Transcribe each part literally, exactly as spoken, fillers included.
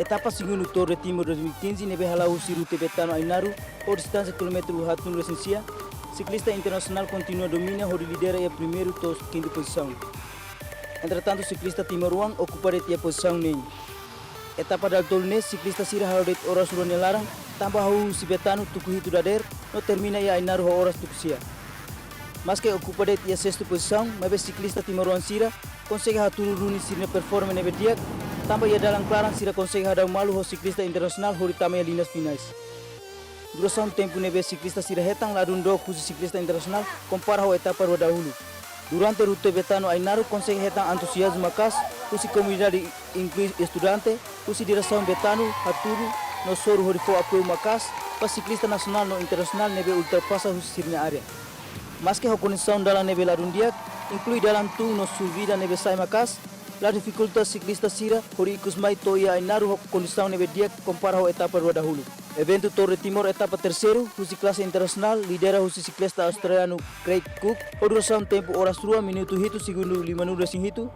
Etapa segundu Tour de Timor dois mil e quinze ne'ebé hala'o husi rute Betano Ainaro, ho distánsia kilómetru haatnulu-resin-sia, siklista internasionál kontinua domina hodi lidera iha primeiru to'o kintu pozisaun. Entretantu, siklista timoroan okupa de'it iha pozisaun neen. Etapa dala tolu ne'e, siklista sira halo de'it oras rua nia laran, tanba hahú husi Betano tuku hitu dadeer, no termina iha Ainaro ho oras tuku sia. Maske okupa de'it iha sestu pozisaun, maibé siklista timoroan sira konsege hatudu duni sira-nia performa ne'ebé di'ak, tanba iha dalan klaran sira konsege hadau malu ho siklista internasionál hodi tama iha liña finais. Durasaun tempu ne'ebé siklista sira hetan ladún dook husi siklista internasionál kompara ho etapa rua dahuluk. Durante rute Betano Ainaro konsege hetan entuziazmu maka'as husi komunidade, inklui estudante, husi diresaun Betano, hatudu no soru hodi fó apoiu maka'as ba siklista nasionál no internasionál ne'ebé ultrapasa husi sira-nia área. Maske ho kondisaun dalan ne'ebé ladún di'ak, inklui dalan tun no subida ne'ebé sa'e maka'as, la difikulta siklista sira hodi ikus mai to'o iha Ainaro ho kondisaun ne'ebé di'ak kompara ho etapa rua dahuluk. Eventu Tour de Timor etapa terseiru, husi klase internasionál, lidera husi siklista australianu Craig Cook, ho durasaun tempu oras rua minutu hitu segundu limanulu-resin-hitu,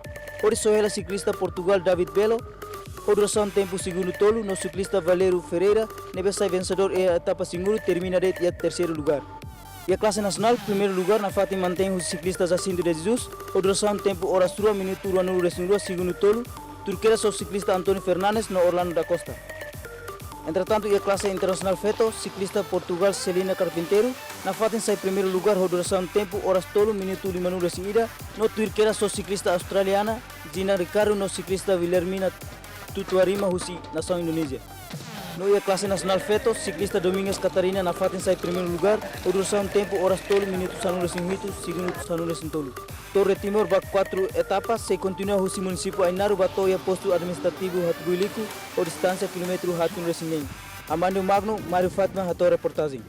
hodi soe hela siklista Portugál David Belo, ho durasaun tempu segundu tolu, no siklista Valero Ferreira, ne'ebé sai vensedór iha etapa segundu, termina de'it iha terseiru lugár. Iha klase nasionál, primeiru lugár nafatin mantein husi siklista Jacinto de Jesus, ho durasaun tempu oras rua minutu ruanulu-resin-rua segundu tolu, tuir kedas ho siklista António Fernandes no Orlando da Costa. Entretantu, iha klase internasionál feto, siklista Portugál Celina Carpinteiro nafatin sai primeiru lugár ho durasaun tempu oras tolu minutu limanulu-resin-ida, no tuir kedas ho siklista australiana Gina Ricardo no siklista Wilhelmina Tutuarima husi nasaun Indonézia. No iha klase nasionál feto, siklista Domingas Catarina nafatin sai primeiru lugár, ho durasaun tempu oras tolu minutu sanulu-resin-hitu segundu sanulu-resin-tolu. Tour de Timor ba kuatru etapa sei kontinua husi munisípiu Ainaro ba to'o iha postu administrativu Hatubuiliku, ho distánsia kilómetru haatnulu-resin-neen. Amandio Magno, Mário Fátima, hato'o reportajen.